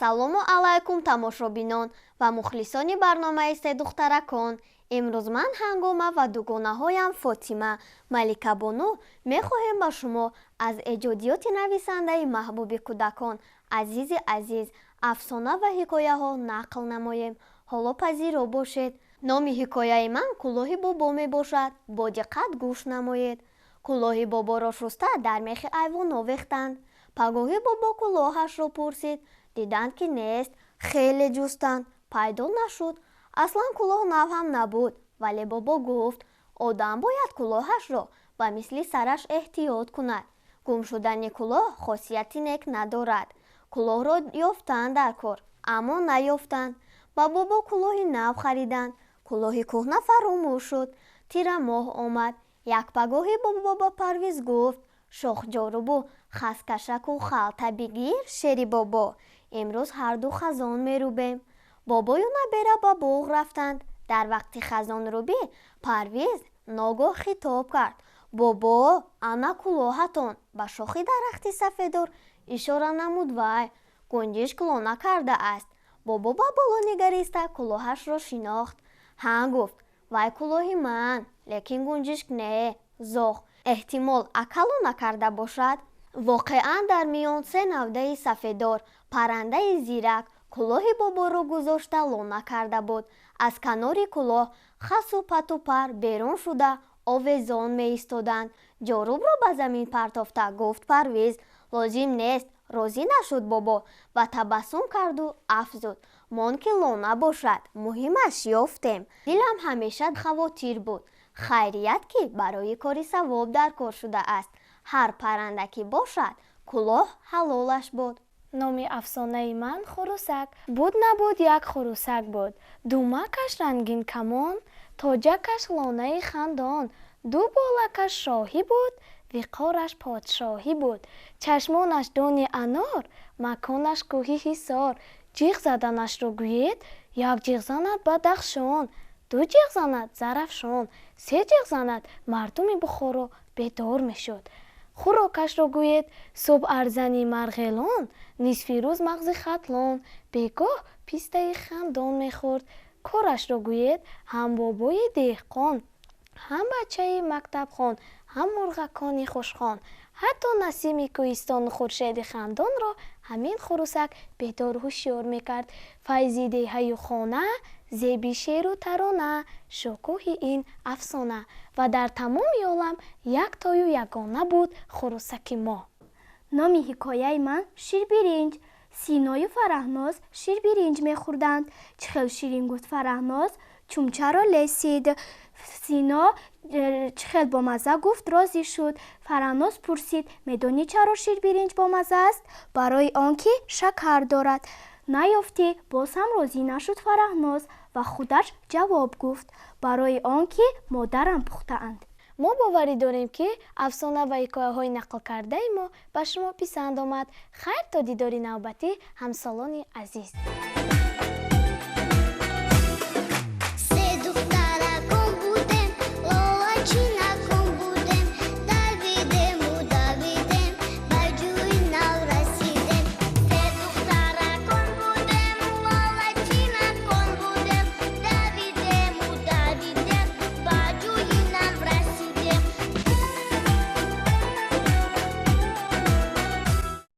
Ассалому алайкум, тамошобинон ва мухлисони барномаи Се духтаракон. Имрӯз ман, Ҳангома, ва дугонаҳоям Фотима, Маликабону мехоҳем ба шумо аз эҷодиёти нависандаи маҳбуби кӯдакон Азизи Азиз афсона ва ҳикояҳо нақл намоем. Ҳоло пазиро бошед. Номи ҳикояи ман «Кӯлоҳи бобо» мебошад. Бо диққат гӯш намоед. Кӯлоҳи боборо шуста, дар мехи айвон овехтанд. Пагоҳӣ бобо кӯлоҳашро пурсид. Диданд, ки нест. Хеле ҷустанд, пайдо нашуд. Аслан кӯлоҳ нав ҳам набуд, вале бобо гуфт: «Одам бояд кӯлоҳашро ба мисли сараш эҳтиёт кунад. Гум шудани кӯлоҳ хосияти нек надорад». Кӯлоҳро ёфтанд дар кор, аммо наёфтанд. Ба бобо кӯлоҳи нав хариданд. Кӯлоҳи кӯҳна фаромӯш шуд. Тирамоҳ омад. Як пагоҳӣ бобо ба Парвиз гуфт: «Шохҷорубу хаскашаку халта бигир, шери бобо, имрӯз ҳарду хазон мерӯбем». Бобою набера ба боғ рафтанд. Дар вақти хазонрӯбӣ Парвиз ногоҳ хитоб кард: «Бобо, ана кӯлоҳатон!» Ба шохи дарахти сафедор ишора намуд вай. «Гунҷишк лона кардааст». Бобо ба боло нигариста, кӯлоҳашро шинохт. «Ҳа, – гуфт вай, – кӯлоҳи ман, лекин гунҷишк не, зоғ. Эҳтимол, ака лона карда бошад». Воқеан, дар миён се навдаи сафедор паррандаи зирак кӯлоҳи боборо гузошта, лона карда буд. Аз канори кӯлоҳ хасу пату пар берун шуда, овезон меистоданд. Ҷорубро ба замин партофта, гуфт Парвиз: «Лозим нест». Розӣ нашуд бобо ва табассум карду афзуд: «Мон, ки лона бошад, муҳимаш ёфтем. Дилам ҳамеша хавотир буд. Хайрият, ки барои кори савоб дар кор шудааст. Ҳар парранда ки бошад, кӯлоҳ ҳалолаш буд». Номи афсонаи ман «Хурусак». Буд, набуд, як хурусак буд. Думакаш рангин камон, тоҷакаш лонаи хандон, ду болакаш шоҳӣ буд, виқораш подшоҳӣ буд. Чашмонаш дони анор, маконаш кӯҳи Ҳисор. Ҷиғ заданашро гӯед, як ҷиғ занад Бадахшон, ду ҷиғ занад Зарафшон, се ҷиғ занад мардуми Бухоро бедор мешуд. Хӯрокашро гӯед, субҳ арзани Марғелон, нисфи рӯз мағзи Хатлон, бегоҳ пистаи хандон мехӯрд. Корашро гӯед, ҳам бобои деҳқон, ҳам бачаи мактабхон, ҳам мурғакони хушхон. Ҳатто насими кӯҳистону хуршеди хандонро ҳамин хурусак бедору ҳушёр мекард. Файзи деҳаю хона, зеби шеъру тарона, шукӯҳи ин афсона ва дар тамоми олам яктою ягона буд хурусаки мо. Номи ҳикояи ман «Ширбиринҷ». Синою Фараҳноз ширбиринҷ мехӯрданд. Чӣ хел ширин, гуфт Фараҳноз, чумчаро лесид. Сино чӣ хел бомазза, гуфт, розӣ шуд. Фараҳноз пурсид: «Медонӣ, чаро ширбиринҷ бомазза аст?» «Барои он ки шакар дорад». Наёфтӣ, боз ҳам розӣ нашуд Фараҳноз ва худаш ҷавоб гуфт: «Барои он ки модарам пухтаанд». Мо боварӣ дорем, ки афсона ва ҳикояҳои нақлкардаи мо ба шумо писанд омад. Хайр, то дидори навбатӣ, ҳамсолони азиз.